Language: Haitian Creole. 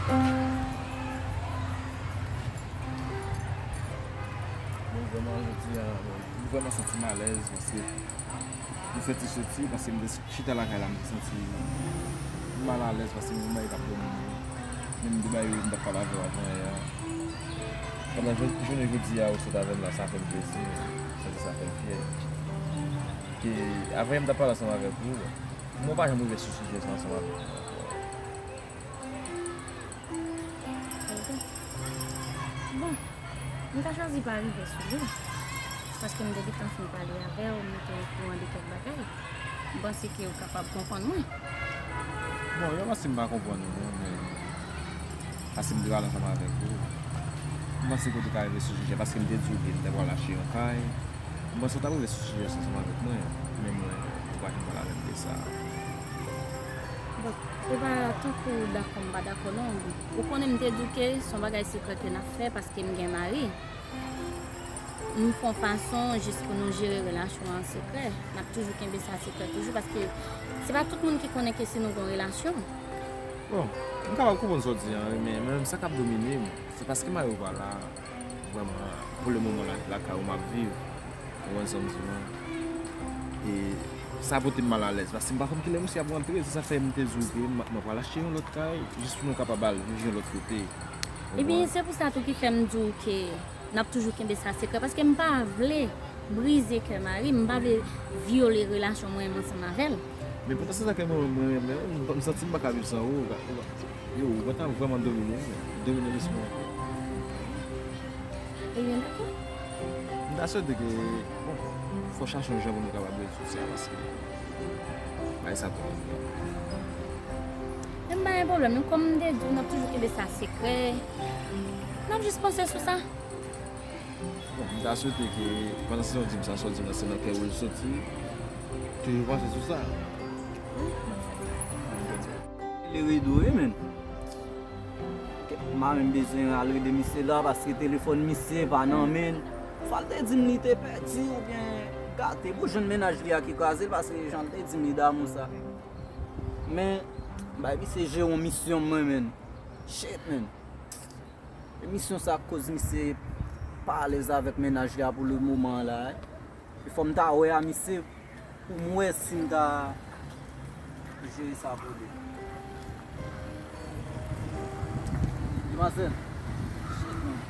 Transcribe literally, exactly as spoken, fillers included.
Bon, vrèman, jodi a, bon, m vrèman santi m alèz paske m fè ti soti, paske m te chita lakay la, m te santi m mal alèz paske m wè bagay k ap domine m. Menm de bagay m t ap pale avè w avan yè a. Pandan jou-, jounen jodi a, ou sot avè m la, sa fè m plezi, sa, sa fè m fyè. Ke, avan yè m t ap pale ansanm avèk ou, mwen pa janm rive sou sijè sa ansanm avèk ou ankò. Ok. Bon, m ta chwazi pa rive sou li, paske m te gentan fin pale avè w, m te okouran de kèk bagay. M panse ke w kapab konprann mwen. Bon, yo panse m pa konprann ou, non, men paske m te pale ansanm avèk ou. M panse ke w te ka rive sou sijè, paske m te di w ke m te pral achte yon kay. M panse w t ap rive sou sijè sa ansanm avèk mwen, men mwen, ou pa janm pale avè m de sa. Bon, e pa tankou w dakò m pa dakò non. Ou konnen m te di w ke se yon bagay sekrè ke n ap fè paske m gen mari. M fè yon fason jis pou nou jere relasyon an sekrè. N ap toujou kenbe sa sekrè toujou paske se pa tout moun ki konnen ke si nou gen yon relasyon. Bon, m kapab konprann sa w di an, wi, men mwen menm sa k ap domine m, se paske mari w pa la. Vrèman, pou le moman la, lakay ou m ap viv. Ou konprann sa m di w lan? E sa pote m mal alèz, paske m pa konn kilè misye ap rantre, se sa fè m te di w ke m, mwen pral achte yon lòt kay, jis pou nou kapab al viv yon lòt kote. Ou konprann? Ebyen, se pou sa tou ki fè m di w ke n ap toujou kenbe sa sekrè, paske m pa vle brize kè mari m, m pa vle vyole relasyon mwen menm ansanm avè l. Men potan se sa ke mwen, mwen renmen w, m, m santi m pa ka viv san ou. Ou pa, ou pa, yo, ou pa ta vrèman domine m, domine lespri m. Ebyen, dakò. M ta swete ke, bon, fò chache yon jan pou nou kapab rezoud sa, paske bagay sa twò anpil. Men m pa gen pwoblèm, non, kòm m te di w, n ap toujou kenbe sa sekrè. N ap jis panse sou sa. Bon, m ta swete ke pandan se w di m sa, sa w di m nan, se nan kè w l soti. Toujou panse sou sa. Li rido, wi, men. Kèt, m pa menm bezwen al rele misye la, paske telefòn misye pa nan men l. Swa l te di m li te pèdi oubyen gate. Bon, jwenn mennaj li a ki kraze l, paske jan l te di m li damou sa. Men, bay misye jere yon misyon mwen, men. Shit, men. Emisyon sa koz misye pa alèz avèk mennaj li a pou le moman la, wi. E fò m ta wè a misye pou m wè si m ta jere sa pou li. Demwazèl,